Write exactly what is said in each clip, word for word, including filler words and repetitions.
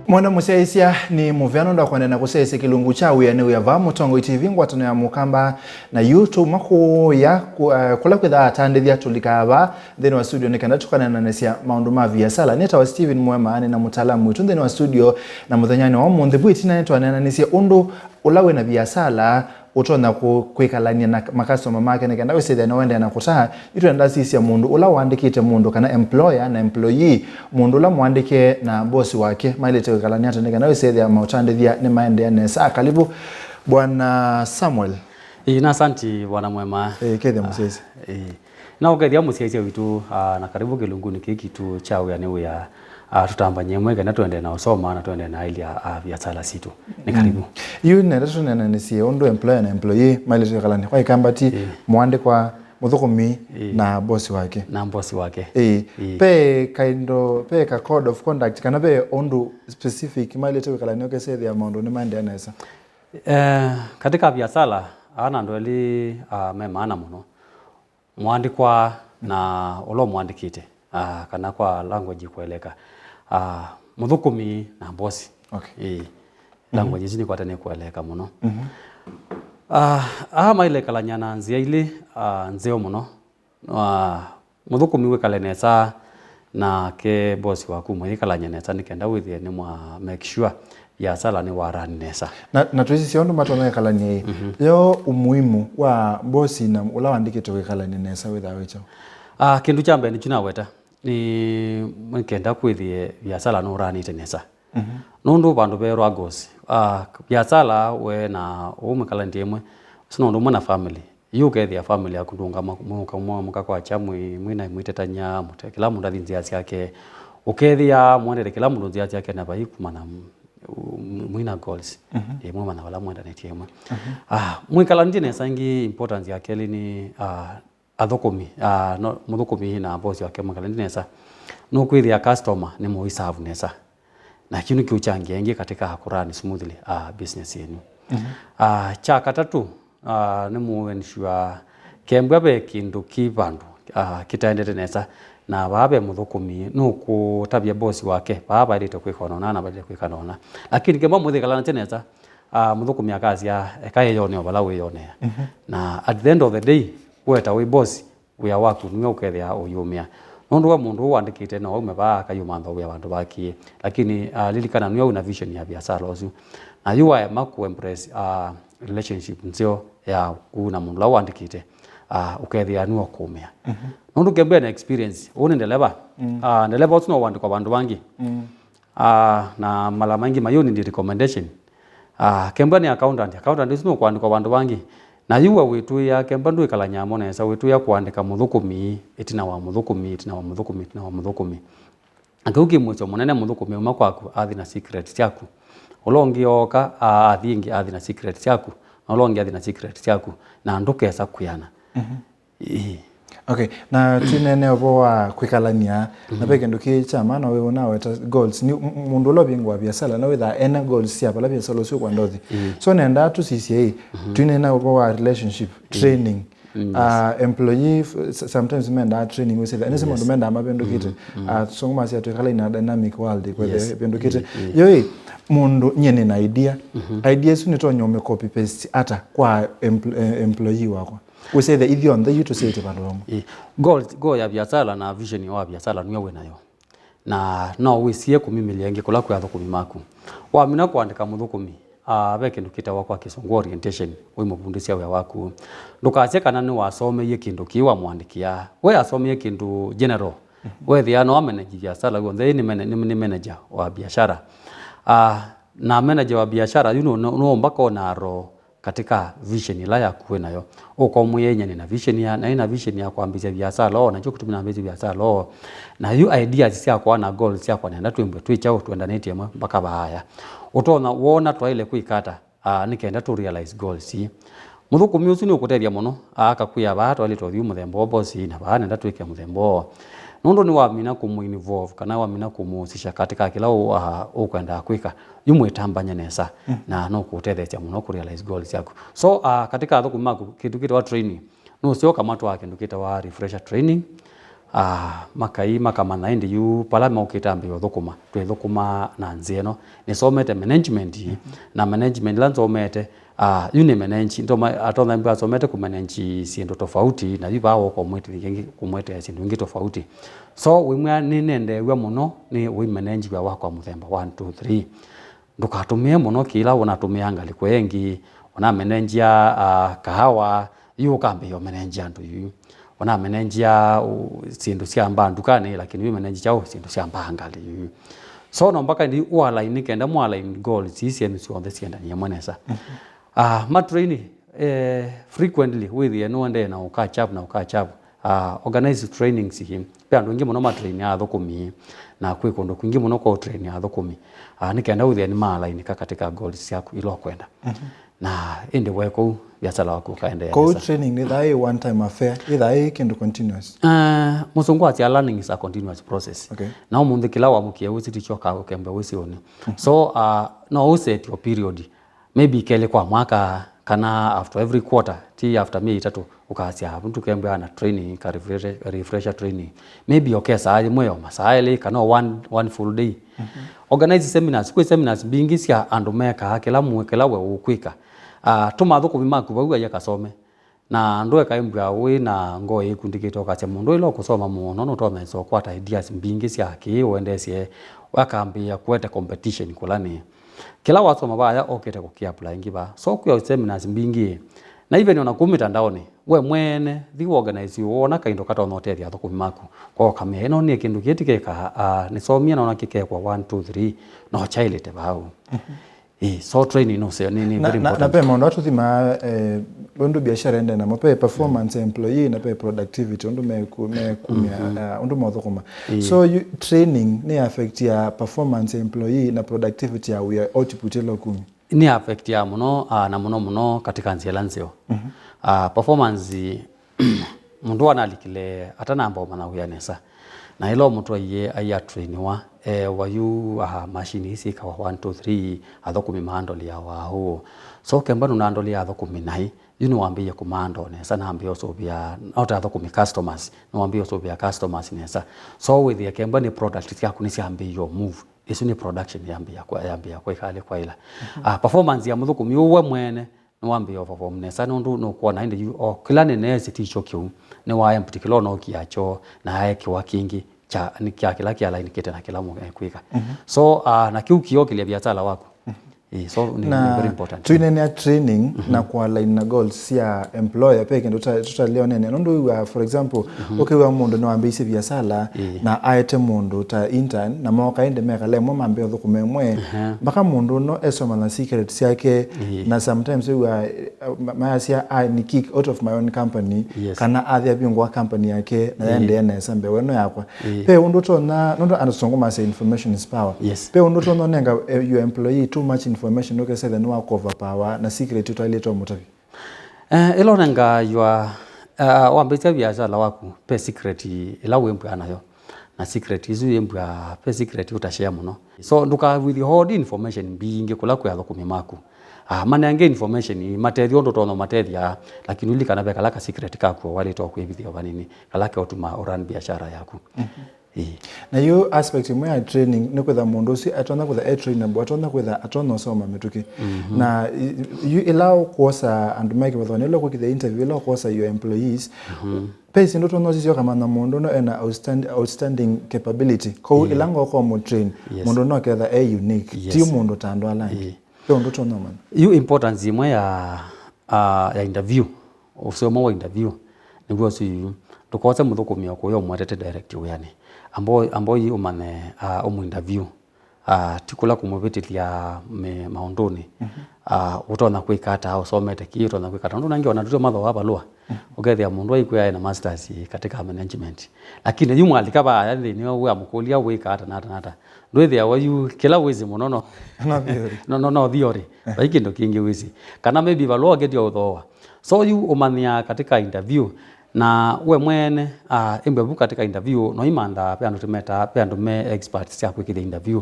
Mwenda mũsyaĩĩsya, nĩ mũvea nũndũ wa kũendeea na kũsyaĩĩsya kĩlungu kya Wĩa nĩ Wĩa vaa Mũtongoi T V, ngwatanĩo ya Mũkamba na yu tũuma kũũya kũ-, eh, kũla kwĩthaa atandĩthya tũlikaa vaa nthĩnĩ wa studio nĩ kenda tũkaneenanĩsya maũndũ ma viasala. Nĩtawa Steven Mwema, nĩ na mũtaalamu witũ nthĩnĩ wa studio, na mũthenyanĩ wa ũmũnthĩ vu ĩtina nĩtwaneenanĩsye ũndũ ũla wĩ na viasala ũtonya kũ-, kwĩkalany'a na makastoma make nĩ kenda wĩsĩthĩa nĩwaendeea na kũtaa. Yu twenda sisya mũndũ ũla ũandĩkĩte mũndũ, kana employer na employee, mũndũ ũla mũandĩke na bosi wake maĩlĩte kwĩkalany'a ata nĩ kenda wĩsĩthĩa maũtandĩthya nĩmaendeea nesa. Karibu, Bwana Samuel. Ĩĩ, na asanti, Bwana Mwema. Ĩĩ, kethĩa mũsyaĩĩsya. Ĩĩ. Na ũkethĩa mũsyaĩĩsya witũ, ah, na karibu kĩlungunĩ kĩĩ kitũ kya Wĩa nĩ Wĩa. Ah, tũtambany'e ĩmwe kana tũendee na ũsoma na tũendee na ailya a viasala sitũ. Nĩ karibu. Yu nenda tũneenanĩsye ũndũ employer na employee maĩlĩte kwĩkalany'a. Kwa ĩkambati, ĩĩ, mũandĩkwa, mũthũkũmi, ĩĩ, na bosi wake. Na bosi wake. Ĩĩ. Ĩĩ. Ve kaindo, ve ka code of conduct, kana ve ũndũ specific maĩlĩte kwĩkalany'a ũkesethĩa maũndũ nĩmaendeea nesa? Eh, katika viasala, ana andũ elĩ, ah, me maana mũno. Mũandĩkwa na ũla ũmũandĩkĩte, ah, kana kwa language ĩkũeleka, ah, mũthũkũmi na bosi. Okay. Ĩĩ. Language isu nĩkwate nĩkũeleka mũno. Mhm. Ah, aa maĩle ĩkalany'a na nzĩa ilĩ, ah, nzeo mũno. Ah, mũthũkũmi wĩkale nesa nake bosi waku mũyĩkalany'a nesa nĩ kenda wĩthĩe nĩ mwa make sure viasala nĩ wa run nesa. Na, na twĩsisya ũndũ matonya kwĩkalany'a ĩ, mhm, yo umuhimu wa bosi na ũla wandĩkĩtwe kwĩkalany'a nesa wĩthaa wĩ kyaũ? Ah, kĩndũ kya mbee nĩkyu naweta, nĩ nĩ kenda kwĩthĩe viasala nũranĩte nesa. Mhm. Nũndũ vandũ veerwa goals, ah, viasala we na ũmwĩkalany'a ĩmwe, ũsu nũndũ ũmwe na family. Yu ũkethĩa family yaku ndũngama, mũka-, mwa-, mũkakwakya mwĩ, mwĩ na mwĩtetany'a, mũte-, kĩla mũndũ athi nzĩa syake. Ũkethĩa mũendete kĩla mũndũ nzĩa syake na vai kumana m-, m-, mwĩ na goals. Mhm. Ĩĩ, mwamanya vala mwendanĩtye ĩmwe. Mhm. Ah, mwĩkalany'a nesa ĩngĩ importance ya kelĩ nĩ, ah, athũkũmi, ah, no, mũthũkũmi na bosi wake mwĩkalany'a nesa. Nũkwĩthĩa customer nĩ mũiserve nesa. Na kĩu nĩkĩũchangia ĩngĩ katika kũrun smoothly, ah, business yenyu. Mhm. Ah, kya katatũ, ah, nĩ mũ ensure kembwa ve kĩndũ kĩ vandũ, ah, kĩtaendete nesa, na vaa ve mũthũkũmi nũkũtavya bosi wake vaa vaĩlĩte kwĩka ũna ũna na vaĩlĩte kwĩka ũna ũna. Lakini kembwa mũthĩkalanĩte nesa, ah, mũthũkũmi akasya, "Eka ĩyoneo vala wĩyonea." Mhm. Na at the end of the day, weta wĩ bosi, wĩa waku nĩwe ũkethĩa ũyũmĩa. Nũndũ we mũndũ ũũ wandĩkĩte no aume vaa akayũmantha wĩa vandũ vangĩ. Lakini, ah, lilikana nĩwe wĩna vision ya viasala ũsu. Na yu waema kũ embrace, ah, relationship nzeo yaku na mũndũ ũla wandĩkĩte, ah, ũkethĩa nĩwe ũkũmĩa. Mhm. Nũndũ kembwa na experience, ũũ nĩ ndeleva. Mm. Ah, ndeleva ũsu no wandĩkwa vandũ vangĩ. Mm. Ah, na mala maingĩ mayũ nĩ recommendation. Ah, kemba nĩ accountant. Accountant ũsu nũkwandĩkwa vandũ vangĩ. Na yu we wĩtw'ĩĩa, kemba ndwĩkalany'a mo nesa, wĩtw'ĩĩa kũandĩka mũthũkũmi, ĩtina wa mũthũkũmi, ĩtina wa mũthũkũmi, ĩtina wa mũthũkũmi. Na kĩu kĩ mũisyo mũnene, mũthũkũmi auma kwaku, athi na secret syaku. Ũla ũngĩ ooka, a-, athi ĩngĩ, athi na secret syaku. Na ũla ũngĩ athi na secret syaku. Na ndũkesa kwĩana. Mhm. Ĩĩ. Okay, na twĩneene ũvoo wa kwĩkalany'a, na ve kĩndũ kĩ kya maana wĩ ũnaweta goals. Nĩ m-, m-, mũndũ ũla ũvingũa viasala, na wĩthaa ena goals sya vala viasala ũsu ũkwenda ũthi. Mm. So, nendaa tũsisye ĩ, twĩneena ũvoo wa relationship, training. Mm, yes. Ah, employee, f-, s-, sometimes mendaa training, wĩsĩtha, nĩsĩ maũndũ mendaa mavĩndũkĩte. Mm, mm. Ah, sũngũ masya twĩkala in a dynamic world, kwĩthĩa ĩvĩndũkĩte. Yes. Yo ĩ, mũndũ, nyie nĩ na idea. Mhm. Idea ĩsu nĩtonya ũmĩ copy paste ata kwa empl-, eh, employee wakwa? Wĩsĩthe ithyonthe yu tũsyaĩtye vandũ vamwe. Ĩĩ. Goal, goal ya viasala na vision wa viasala nĩyo wĩ nayo. Na no wĩsie kũmimĩlya ĩngĩ kũla kwĩ athũkũmi maku. Wamina kũandĩka mũthũkũmi, ah, ve kĩndũ kĩtawa kwa Kĩsũngũ orientation, ũimũvundĩsya wĩa waku. Ndũkasye kana nĩwasomeie kĩndũ kĩĩ wamũandĩkĩa. We asomeie kĩndũ general. Mhm. Wethĩa no ameneji viasala w'onthe, nĩ mene-, nĩ, nĩ manager wa biashara. Ah, na manager wa biashara, yu no, no, no mbaka ona aro katika vision ĩla yaku wĩ nayo. Ũkomwĩa, "Nyie nĩ na vision ya, na ĩ na vision ya kwambĩĩsya viasala ũũ, na nĩkyo kĩtumi nambĩĩsye viasala ũũ. Na yu ideas syakwa na goals syakwa nenda twĩmbwe twĩ kyaũ twendanĩtye ĩmwe mpaka vaaya." Ũtonya wona twaĩle kwĩka ata, ah, nĩ kenda tũ realize goals ii. Mũthũkũmi ũsu nĩũkũtethya mũno, ah, akakwĩa, "Vaa twaĩlĩte ũthi mũthemba ũũ, boss, na vaa nenda twĩke mũthemba ũũ." Nũndũ nĩwamina kũmũ involve, kana wamina kũmũhusisha katika kĩla ũ-, ah, ũkwendaa kwĩka. Yu mwĩtambany'a nesa, mm, na no kũũtetheesya mũno kũ realize goals syaku. So, ah, katika athũkũmi maku, kĩndũ kĩtawa training, nũseo ũkamatwaa kĩndũ kĩtawa refresher training, Ah, makai makamanya ĩndĩ yu pala mokĩte ambĩĩa ũthũkũma, twĩthũkũma na nzĩa ĩno. Nĩsomete management, na management ĩla nzomete, ah, yu nĩ manage, ndoma-, atonya mbwa asomete kũmanage syĩndũ tofauti, na yu vaa woka ũmwĩtĩthya kĩngĩ, kũmwetee syĩndũ ingĩ tofauti. So, wĩmwĩa nĩnendeew'a mũno nĩ ũimanage wĩa wakwa mũthemba one, two, three. Ndũkatũmĩe mũno kĩla ũnatũmĩa ngalĩko ĩngĩ, ũnamenenjia, ah, kahawa, yu ũkambĩĩa ũmenenjia andũ yu. Ũnamenenjia, u-, syĩndũ sya mbaa ndukanĩ, lakini yu menenji kyaũ syĩndũ sya mbaa ngalĩ yu. So no mpaka ndi ũalaini kenda mũalaini goals ii syenyu syonthe siendanie ĩmwe nesa. Ah, matraini, eh, frequently wĩthĩe nũendee na ũkachap na ũkachap. Ah, organize trainings ihi. Ve andũ aingĩ mũno matrainaa athũkũmi, na kwĩ kũndũ kwingĩ mũno kwa ũtrainaa athũkũmi. Ah, nĩ kenda ũthĩa nĩmaalainika katika goals syaku ila ũkwenda. Na ĩndĩ we kũu, viasala waku ũkaendeea kũu nesa. Training nĩ thaa ĩ one time affair, ĩ thaa ĩ kĩndũ continuous? Ah, mũsũngũ asya learning is a continuous process. Okay. Na ũmũnthĩ kĩla wamũkie wĩsĩ tikyo ka ũkembe wĩsĩ ũnĩ. So, ah, no ũset o period. Maybe kelĩ kwa mwaka, kana after every quarter, ti after myei ĩtatũ, ũkasya, "Avu tũkembea na training, ka refresher, refresher training." Maybe ũkesaa yĩmwe o masaa elĩ, kana o one, one full day. Organize seminars, kwĩ seminars mbingĩ sya andũ mekaa kĩla mwe, kĩla we ũkwĩka. Ah, tũma athũkũmi maku vau aye kasome. Na ndũeka ĩmbwa wĩ na ngoo ĩkundĩkĩte ũkasya mũndũ ĩla ũkũsoma mũno nũtonya ĩsa ũkwata ideas mbingĩ sya kĩĩ ũendesye, akambĩĩa kũete competition kũla nĩ. Kĩla wasoma vaya okĩte kũkĩapply ĩngĩ vaa. So kwĩ seminars mbingĩ. Na even ona kũu mĩtandaonĩ, we mwene, thi organize wona kaindo katonya ũtethya athũkũmi maku. Kwa ũkamea, ĩno nĩ kĩndũ kĩĩ tĩkeka, ah, nĩsomie naona kĩkekwa one, two, three, no kyaĩlĩte vau. Ĩĩ, so training nũseo nĩ, nĩ na, very na, na important. Ve maũndũ atũthimaa, eh, ũndũ biashara ende namo, ve performance ya employee na ve productivity, ũndũ meku-, mekumya, eh, ũndũ mothũkũma. Ĩĩ. So you, training nĩ affect ya performance ya employee na productivity ya wĩa, output ĩla ũkumya? Nĩ affect ya mũno, ah, na mũno mũno katika nzĩa ila nzeo. Ah, performance mũndũ analikile atanamba ũmanya wĩa nesa. Na ĩla ũmũtwaie aiatrainiwa, eewa yu, ah, machine ii syĩkawa one, two, three, athũkũmi maandolea wa ũũ. So kemba nũnandolea athũkũmi naĩ, yu nĩwambĩĩe kũmaandoo nesa, nambĩĩa ũsũvĩa, not athũkũmi, customers, nĩwambĩĩa ũsũvĩa customers nesa. So wĩthĩe kemba nĩ product syaku nĩsyambĩĩe move, ĩsu nĩ production yambĩĩa kwa, yambĩĩa kwa ĩkalĩ kwa ĩla. Ah, performance ya mũthũkũmi ũwe mwene, nĩwambĩĩa ũperform nesa, nũndũ nũkwona ĩndĩ yu, o, kĩla nĩneesĩ ti kyo kĩu, nĩwa empty kĩla ũnookia kyo, na aekĩwa kĩngĩ kya, nĩ kya kĩla kĩalainikĩte na kĩla mũekwĩka. So, ah, na kĩu kĩokĩlya viasala waku. Ĩĩ, so nĩ, nĩ very important. Twĩneenea training na kũalign na goals sya employer, ve kĩndũ tũta-, tũtalĩonene. Nũndũ wĩw'a, for example, ũkĩw'a mũndũ nĩwambĩĩsye viasala na aete mũndũ ta intern, na mooka ĩndĩ mekala ĩmwe mambe ũthũkũme ĩmwe, mpaka mũndũ ũno esoma na secret syake, na sometimes wĩw'a, eh, ma-, mayasya, "I ni kick out of my own company," kana athi avingũa company yake na yaendee nesa mbee ĩno yakwa. Ve ũndũ ũtonya, nũndũ andũ sũngũ masya, "Information is power." Ve ũndũ ũtonya ũnenga, eh, your employee too much information, ũkesa ĩthe nĩwa overpower na secret ũtaĩlĩte ũmũtavya. Eh, ĩla ũnenga your, uh, wambĩĩsya viasala waku, ve secret ĩla wĩmbwaa nayo. Na secret isu yĩmbwaa, ve secret ũtashare mũno. So ndũka withhold information mbingĩ kũla kwĩ athũkũmi maku. Ah, manenge information, matethye ũndũ ũtonya ũmatethya, lakini ũlilikana ve kala ka secret kaku walĩte kwĩvithya vanini, kala keũtuma ũ run biashara yaku. Ĩĩ. Na yu aspect ĩmwe ya training nĩ kwĩtha mũndũ ũsu atonya kwĩtha e trainable, atonya kwĩtha atonya ũsoma mĩtũkĩ. Na yu ĩla ũkwosa andũ me kĩvathonĩ, ĩla ũkwĩkĩthya interview, ĩla ũkwosa your employees, ve syĩndũ ũtonya ũsisya ũkamanya mũndũ ũno ena outstand-, outstanding capability. Kwoou ĩla ngoka ũmũtrain, mũndũ ũno ũketha e unique, ti mũndũ ta andũ ala angĩ. Ve ũndũ ũtonya ũmanya. Yu importance ĩmwe ya, ah, ya interview, ũseo ũmwe wa interview, nĩw'o ũsu yu. Ndũkose mũthũkũmi o kũya ũmwetete direct wĩanĩ. Amba, amba ũi ũmanye, ah, ũmũ interview. Ah, ti kũla kũmũvĩtĩthya me-, maũndũnĩ. Ah, ũtonya kwĩka ata, ũsomete kĩ, ũtonya kwĩka ata. Ũndũ nangi ona tũtio mathoa valũa. Ũkethĩa mũndũ aikwĩa ena masters katika management. Lakini yu mwalika vaya nthĩnĩ wa wĩa mũkũlya wĩka ata na ata na ata. Ndwĩthĩawa yu kĩla wĩsĩ mũno no, no, no theory. Vai kĩndũ kĩngĩ wĩsĩ. Kana maybe valũa ũkĩtya ũthooa. So yu ũmanyĩaa katika interview, na we mwene, ah, ĩmbwe vu katika interview, no imantha ve andũ tũmetaa, ve andũ me experts sya kwĩkĩthya interview,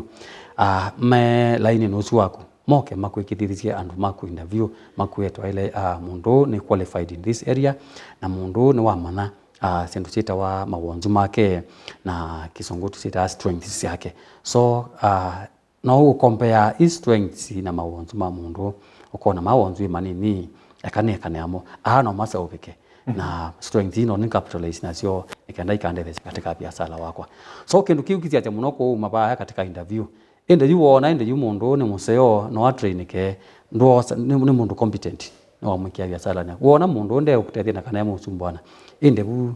ah, me lainĩ ũsu waku. Moke makwĩkĩthĩthisye andũ maku interview, makwĩe twaĩle, ah, mũndũ ũũ nĩ qualified in this area, na mũndũ ũũ nĩwamanya ah, syĩndũ syĩtawa mawonzu make, na kĩsũngũ tũsyĩtaa strengths syake. So, ah, no ũkompea i strengths na mawonzu ma mũndũ, ũkona mawonzu ĩ manini, eka nĩekane amo. Aa no maseũvĩke. Na strength ino nĩ capitalize nasyo, nĩ kenda ikandetheesya katika biasala wakwa. So, kĩndũ kĩu kĩsiasya mũno kũuma vaya katika interview. Ĩndĩ yu woona, ĩndĩ yu mũndũ nĩ mũseo, no atrainĩke, ndwosa, nĩ, nĩ mũndũ competent, nĩwamwĩkĩa biasalanĩ yaku. Woona mũndũ ndeũkũtethya na kana emũsumbwana. Ĩndĩ vu,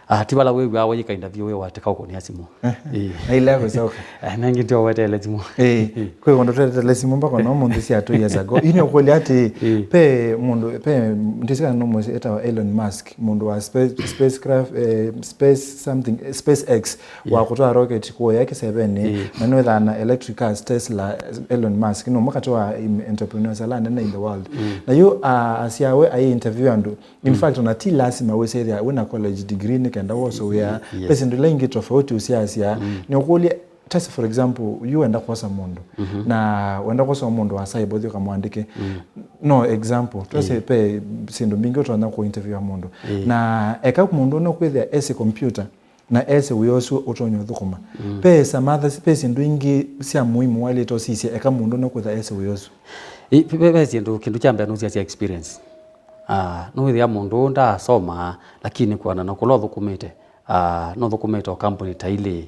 ah, ti vala wĩw'aa wayĩka interview wĩ watĩka ũkũnĩa simũ. Ĩĩ. Na ila kũcoka. Eh, nengĩ tio weteele simũ. Ĩĩ. Kwĩ ũndũ tweteele simũ mpaka no mũnthĩ sya two years ago. Yu nĩ ũkũlya atĩ, ĩĩ, pe mũndũ, pe ndĩsĩ kana no mũsĩ etawa Elon Musk, mũndũ wa space, spacecraft, eh, space something, eh, SpaceX, wa kũtwaa rocket kũya kĩsevenĩ, ĩĩ, na nĩwĩthaa na electric cars, Tesla, Elon Musk, no mũkatĩ wa im-, entrepreneurs ala nene in the world. Mm. Na yu, ah, asyawe ai interview andũ. In fact, ona ti lasima wĩsethĩa wĩna college degree nĩ kenda wose wĩa. Yes. Pesa ndila ingĩ tofauti usiasya. Mm. Nĩ ũkũlya, just for example, yu wenda kwosa mũndũ. Mhm. Na wenda kwosa mũndũ wa cyber ũthi ũkamwandĩke. Mm. No example, twese, ĩĩ, pe syĩndũ mbingĩ ũtonya kũ interview mũndũ. Ĩĩ. Na eka mũndũ no kwĩthĩa esi computer, na ese wĩa ũsu ũtonya ũthũkũma. Mm. Pe some other, pe syĩndũ ingĩ sya muhimu wailĩte ũsisye eka mũndũ no kwĩtha ese wĩa ũsu. Ĩ, ve, ve, ve syĩndũ, kĩndũ kya mbee nũsiasya experience. Ah, nũwĩthĩa mũndũ ndaasoma, lakini kũana na kũla ũthũkũmĩte, ah, nũthũkũmĩte o kambuni ta ilĩ,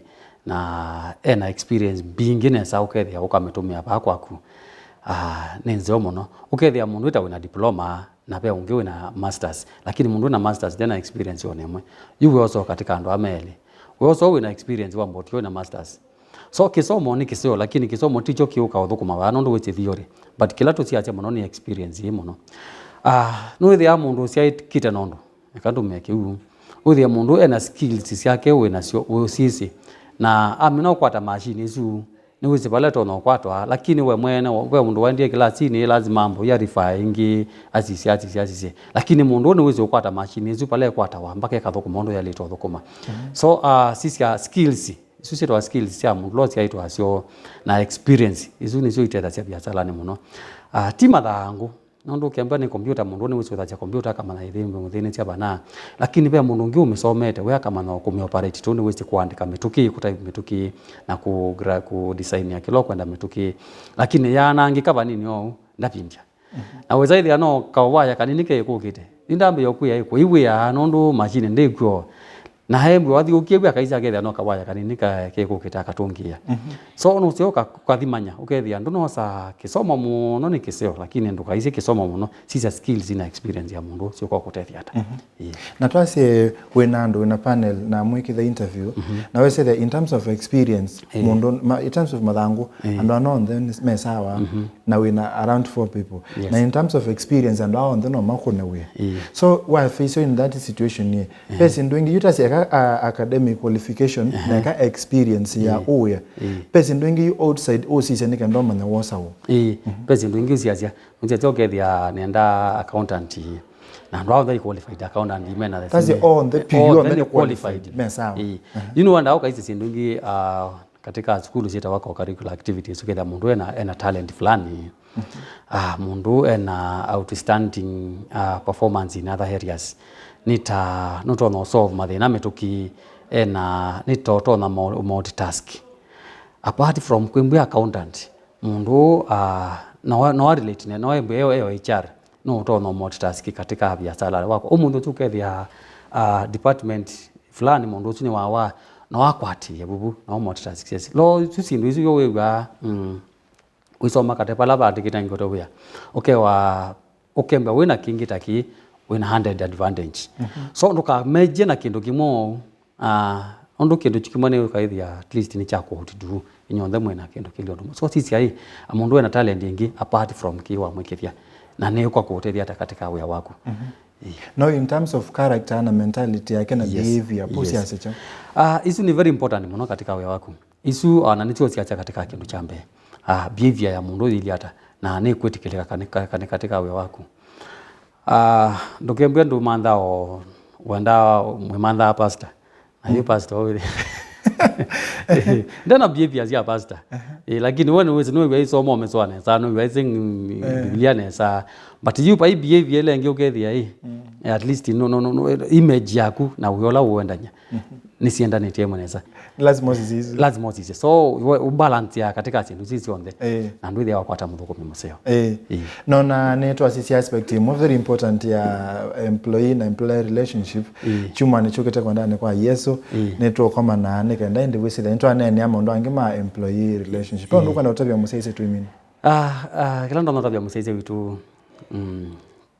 na ena experience mbingĩ nesa ũkethĩa ũkamĩtũmĩa vaa kwaku. Ah, nĩ nzeo mũno. Ũkethĩa mũndũ ĩta wĩna diploma, na ve ũngĩ wĩna masters, lakini mũndũ wĩna masters ndena experience ona ĩmwe. Yu wĩosa katika andũ aa melĩ. Wĩosa wĩna experience wa mboti wĩna masters. So kĩsomo nĩ kĩseo, lakini kĩsomo tikyo kĩũka ũthũkũma vaa nũndũ wĩsĩ theory. But kĩla tũsiasya mũno nĩ experience ĩ mũno. Ah, nĩwĩthĩaa mũndũ ũsyaĩkĩte nũndũ, eka ndũmĩe kĩu, wĩthĩe mũndũ ena skills syake wĩnasyo, ũsisĩ. Na amina ũkwata machine ĩsu, nĩwĩsĩ vala ĩtonya ũkwatwa, lakini we mwene, ve mũndũ waendie kĩlasinĩ, lazima ambo ya refer ĩngĩ, asisye, asisye, asisye. Lakini mũndũ ũũ nĩwĩsĩ ũkwata machine ĩsu vala ĩkwatawa, mpaka ĩkathũkũma ũndũ yaĩlĩte ũthũkũma. Mhm. So, uh, sisya skills, isu syĩtawa skills sya mũndũ, lo syaĩtwa syo, na experience, isu nĩsyo itethasya biasalanĩ mũno. Uh, ti mathangũ, nũndũ ũkĩambwa nĩ kompyũta, mũndũ nĩwĩsĩ ũthasya kompyũta akamanya ĩthĩ mũthĩnĩsya vana. Lakini ve mũndũ ũngĩ ũmĩsomete, we akamanya o kũmĩoperate, tondũ nĩwĩsĩ kũandĩka mĩtũkĩ, kũtype mĩtũkĩ, na kũ gra-, kũ design ya kĩla ũkwenda mĩtũkĩ. Lakini yaanangĩka vanini oou, ndavindya. Mhm. Na wĩsa ĩthĩa no kawaya kanini kekũkĩte. Yu ndambĩĩa ũkwĩa ĩ, kũiw'ĩa nũndũ machine ndĩkw'o. Na embwe wathi ũkie wia kaisya akethĩa no kawaya kanini ka-, kekũkĩte akatũngĩĩa. Mhm. So nũseo ũka-, ũkathimanya, ũkethĩa ndũnosa kĩsomo mũno nĩ kĩseo, lakini ndũkaisye kĩsomo mũno, sisya skills na experience ya mũndũ ũsu ũkũtethya ata. Mhm. Ĩĩ. Na twasye wĩna andũ, wĩna panel na mwĩkĩtha interview, mhm, na wesethĩa in terms of experience, ĩĩ, mũndũ, ma-, in terms of mathangũ, ĩĩ, andũ ana onthe nĩ, me sawa, mhm, na wĩna around four people. Yes. Na in terms of experience, andũ aa onthe no makũne wĩa. Ĩĩ. So, wa face in that situation, ĩĩ, ehe, ve syĩndũ ingĩ, yu ta syeka, a-, academic qualification, ehe, na eka experience ya, ĩĩ, ũwĩa. Ĩĩ. Ve syĩndũ ingĩ yu outside, ũsisya nĩ kenda ũmanya wosawa. Ĩĩ. Mhm. Ve syĩndũ ingĩ ũsiasya. Ũsiasya ũkethĩa nenda accountant. Na andũ onthe i qualified accountant, mena the same. That's all the period, onthe nĩ qualified. Me sawa. Ĩĩ. Aha. You know, anda ũkaisye syĩndũ ingĩ, ah, katika sukulu syĩtawa co-curricular activities, ũkethĩa mũndũ ena, ena talent fulani. Mhm. Ah, mũndũ ena outstanding, ah, performance in other areas. Nĩ ta, nũtonya solve mathĩna mĩtũkĩ, ena, nĩ ta ũtonya mul-, multitask. Apart from kwĩmbwa accountant, mũndũ ũũ, ah, no, no relate ne, no embwe eo, eo H R, no ũtonya multitask katika biasala wakwa. Ũmũnthĩ ũsu ũkethĩa, ah, department fulani mũndũ ũsu nĩ wawa, no akwatĩe vuvu, no multitask, yes. Lo, isu syĩndũ isu yo wĩw'aa, mm, wĩsoma kate pala vaandĩkĩte ngeto wĩa. Ũkewa, ũkembwa wĩna kĩngĩ ta kĩĩ, wĩna added advantage. Mhm. So ndũkamejie na kĩndũ kĩmwe ũu, ah, ũndũ kĩndũ kĩmwe nĩ ũkaĩthĩa at least nĩ kya kũ outdo inyonthe mwĩna kĩndũ kĩlĩ ũndũ. So sisya ĩ, mũndũ ena talent ĩngĩ apart from kĩ wamwĩkĩthya, na nĩ kwa kũũtethya ata katika wĩa waku. Mhm. Ĩĩ. No, in terms of character na mentality yake na, yes, behavior, yes, pusiasya kyaũ? Ah, isu nĩ very important mũno katika wĩa waku. Isu, ah, na nĩsyo siasya katika kĩndũ kya mbee. Ah, behavior ya mũndũ ũyũ ĩlĩ ata, na nĩ kwĩtĩkĩlĩka kani, ka-, kani katika wĩa waku. Ah, ndũkembwe ndũmantha o, wenda mwĩmanthaa pastor. Na yu, mm, pastor ũyũ. Ndena behavior sya pastor. Eh, lakini we nĩwĩsĩ, nĩwĩw'a isomo ũmĩsũa nesa, nĩwĩw'a ĩsĩ, mm, Biblia nesa. But yu vai behavior ĩla ĩngĩ ũkethĩa ĩ, at least no, no, no, no, image yaku na wĩa ũla ũendany'a nĩsiendanĩtye ĩmwe nesa. Lazima ũsisye. Lazima ũsisye. So, we, ũbalance ya katika syĩndũ ici syonthe. Eh. Na ndwĩthĩa wakwata mũthũkũmi mũseo. Eh. Ĩĩ. Nona nĩtwasisya aspect ĩmwe very important ya employee na employer relationship. Ĩĩ. Kyumwanĩ kyũkĩte kwendanĩ kwa Yesũ, Ĩĩ. nĩtũkomana nĩ kenda ĩndĩ wĩsĩle nĩtwaneenea maũndũ angĩ ma employee relationship. Ĩĩ. Ũndũ ũkwenda ũtavya mũsyaĩĩsya twĩmina? Ah, ah, kĩla ndonya ũtavya mũsyaĩĩsya witũ, mm,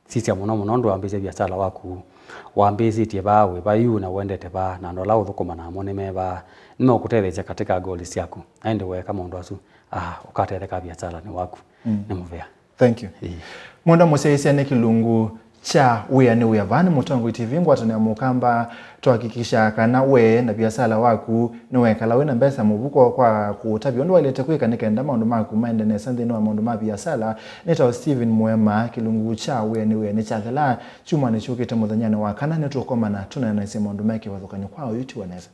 sisya mũno mũno ũndũ wambĩĩsye viasala waku, wambĩĩsĩtye vaa, wĩ vaa yu na ũendete vaa, na andũ ala ũthũkũma namo nĩ me vaa, nĩmeũkũtetheesya katika goals syaku. Na ĩndĩ weeka maũndũ asu, ah, ũkatetheka viasalanĩ waku. Mm. Nĩ mũvea. Thank you. Ĩĩ. Mwendwa mũsyaĩĩsya, nĩ kĩlungu kya Wĩa nĩ Wĩa. Vaa nĩ Mũtongoi T V, ngwatanĩo ya Mũkamba, twakikisha kana we na viasala waku nĩwekala wĩ na mbesa mũvuko kwa kũũtavya ũndũ waĩlĩte kwĩka nĩ kenda maũndũ maku maende nesa nthĩnĩ wa maũndũ ma viasala. Nĩtawa Stephen Mwema. Kĩlungu kya Wĩa nĩ Wĩa nĩkyathela kyumwanĩ kyũkĩte mũthenyanĩ wa kana. Nĩtũkomana tũneenanĩsye maũndũ me kĩvathũkany'o kwa oyu tiwa nesa.